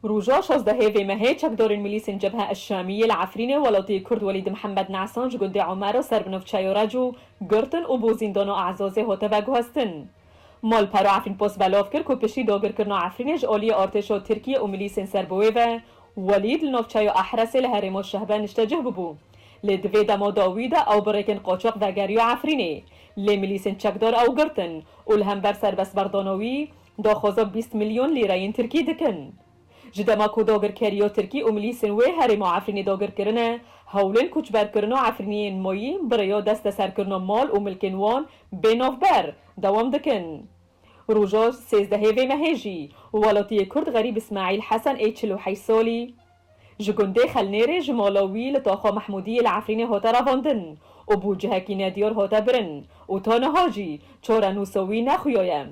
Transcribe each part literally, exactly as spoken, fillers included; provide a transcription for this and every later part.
Roja şazdehê vê mehê çekdarên milîsên Cebhe Eşşamiyê li Efrînê welatiyê Kurd Welîd Mihemed Nesan ji gundê Omero ser bi navçeya Reco girtin û bo zîndana Ezazê hate veguhestin. Malpero Efrîn Post belav kir ku piştî dagirkirina Efrînê ji aliyê artêşa Tirkiyê û milîsên ser bi wê ve, Welîd li navçeya Ehresê li herêma Şehbe niştecih bibû. Lê di vê dema dawî de ew bi rêkên qaçax vegeriya Efrînê. Lê milîsên çekdar ew girtin û li hember serbestberdana wî daxwaza bîst milyon lîreyên Tirkî dikin. Ji dema ku dagirkeriya Tirkî û milîsên wê herêma Efrînê dagir kirine, hewlên koçberkirina Efrîniyên mayî bi rêya desteserkirina mal û milkên wan bê navber dewam dikin. Roja sêzdehê vê mehê jî welatiyê Kurd Xerîb Îsmaîl Hesen ê çil û heşt salî ji gundê Xelnêrê ji mala wî li taxa Mehmûdiyê li Efrînê hate revandin û bo cihekî nediyar hate birin û ta niha jî çarenûsa wî nexuyaye.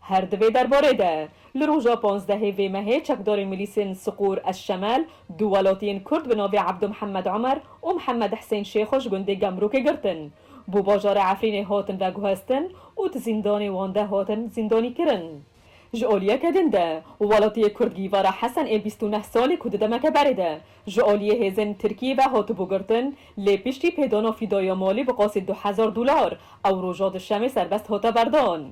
Her di vê derbarê de, li roja panzdehê vê mehê çekdarên milîsên Siqûr Eşşemel du welatiyên Kurd bi navê Ebdo Mihemed Omer û Mihemed Hisên Şêxo ji gundê Gemrûkê girtin, bo bajarê Efrînê hatin veguhestin û di zîndanê wan de hatin zîndanî kirin. Ji aliyeke din de, welatiyê Kurd Gîvara Hesen ê bîst û neh salî ku di demeke berê de ji aliyê hêzên Tirkiyê ve hatibû girtin, lê piştî pêdana fîdaya malî bi qasî du hezar dolar ew roja duşemê serbest hate berdan.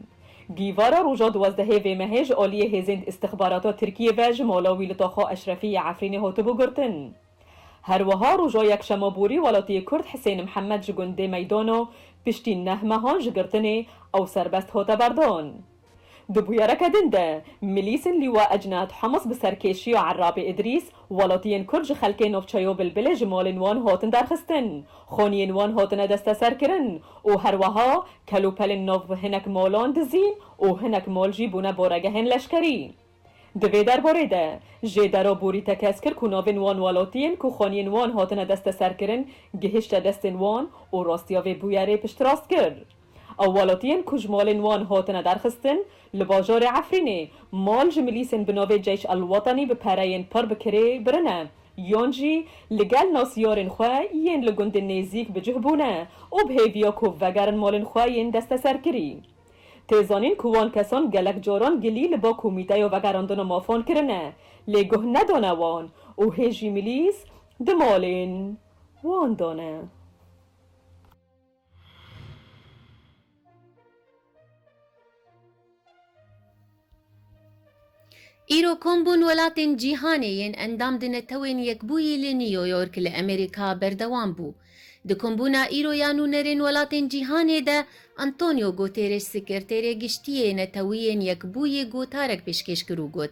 Gîvara roja duwazdehê vê mehê ji aliyê hêzên îstixbarata Tirkiyê ve ji mala wî li taxa Eşrefî yê Efrînê hatibû girtin. Her wiha roja yekşema borî welatiyê Kurd Hisên Mihemed ji gundê Meydano piştî neh mehan ji girtinê ew serbest hate berdan. Di bûyereke din de, milîsên Lîwa Ecnad Hamas bi serkêşiya Erabê Idrîs, welatiyên Kurd ji xelkê navçeya Bilbilê ji malên wan hatin derxistin, xaniyên wan hatine desteserkirin û her wiha kelûpelên nav hinek malan dizîn û hinek mal jî bûne baregehên leşkerî. Di vê derbarê de, jêdera borî tekez kir ku navên wan welatiyên ku xaniyên wan hatine desteserkirin gihişte destên wan û rastiya vê bûyerê piştrast kir. Ew welatiyên ku ji malên wan hatine derxistin, li bajarê Efrînê mal ji milîsên bi navê Ceyş El Wetenî bi pereyên pir bi kirê birine, yan jî li gel nasiyarên xwe yên li gundên nêzîk bi cih bûne û bi hêviya ku vegerin malên xwe yên desteserkirî. Tê zanîn ku wan kesan gelek caran gilî li ba Komîteya Vegerandina Mafan kirine, lê guh nedane wan û hê jî milîs di malên wan de ne. Îro kombûn welatên cîhanê yên endam di Netewên Yekbûyî li New York li Amerîka berdewam bû. Di kombûna îro ya nûnerên welatên cîhanê de Antonio Guterres, Sekreterê Giştî yê Neteweyên Yekbûyî, gotarek pêşkêş kir û got,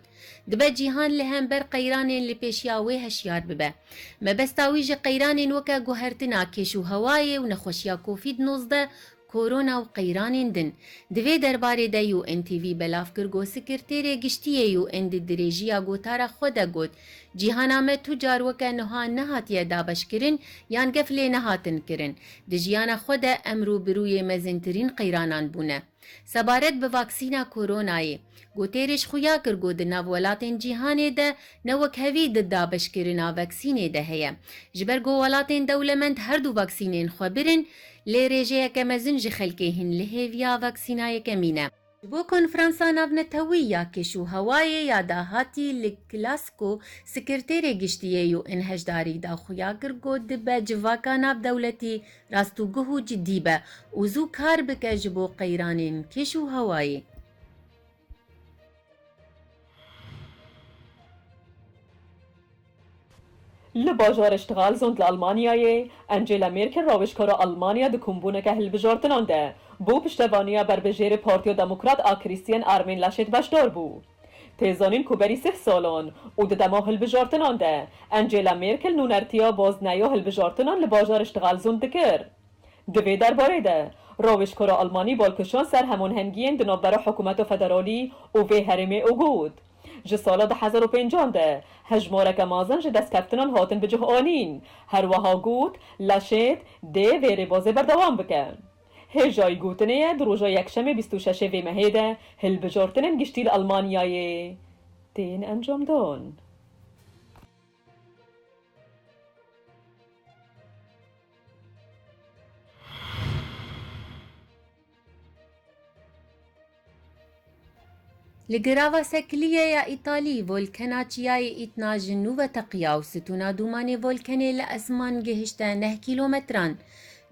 dibe cîhan li hember qeyranên li pêşiya wê hişyar bibe. Mebesta wî ji qeyranên weke guhertina kêş û hewayê û nexweşiya Covid nozdeh, korona û qeyranên din. Di vê derbarê de U N T V belav kir ku Sekreterê Giştî yê U N di dirêjiya gotara xwe de got, cîhana me tu car weke niha nehatiye dabeşkirin yan gef lê nehatin kirin. Di jiyana xwe de em rûbirûyê mezintirîn qeyranan bûne. Sebaret bi vaksîna koronayê, Guterres xuya kir ku di nav welatên cîhanê de newekhevî di dabeşkirina vaksînê de heye. Ji ber ku welatên dewlemend her du vaksînên xwe birin, lê rêjeyeke mezin ji xelkê hîn li hêviya vaksîna yekemîn e. Ji bo konferansa navnetewî ya kêş û hewayê ya dahatî li Glasgow, Sekreterê Giştî yê U N hişdarî da, xuya kir ku dibe civaka navdewletî rastûguh û cidî be û zû kar bike ji bo qeyranên kêş û hewayê. Li bajarê Stralsund li Almanyayê, Angela Merkel, rawêjkara Almanya, di kombûneke hilbijartinan de bo piştevaniya berbijêrê Partiya Demokrat a Christian Armin Laschet beşdar bû. Tê zanîn ku berî sih salan û di dema hilbijartinan de Angela Merkel nûnertiya bazneya hilbijartinan li bajarê Stralsund dikir. Di vê derbarê de, rawêjkara Almanî bal kişand ser hemanhengiyên di navbera hikûmeta federalî û vê herêmê û got, ji sala du hezar û pêncan de hejmareke mezin ji destkeftinan hatin bi cih anîn. Her wiha got, Laschet dê vê rêbazê berdewam bike. Hêjayî gotinê ye, di roja yekşemê bîst û şeş ê vê mehê de hilbijartinên giştî li Almanyayê tên encamdan. Li Girava Sekiliyê ya Îtalî, volkena çiyayê Îtna ji nû ve teqiya û stûna dûmanê volkenê li esman gihişte neh kîlometran.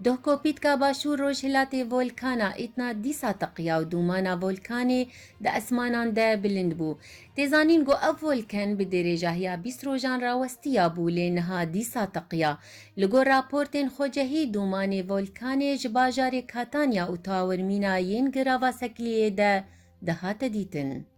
Dohkopîtka başûr rojhilatê volkana Îtna dîsa teqiya û dûmana volkanê di esmanan de bilind bû. Tê zanîn ku ev volken bi dirêjahiya bîst rojan rawestiya bû, lê niha dîsa teqiya. Li gor raportên xwecehî, dûmanê volkanê ji bajarê Katanya û Tawermîna yên Girava Sekiliyê de dihate dîtin.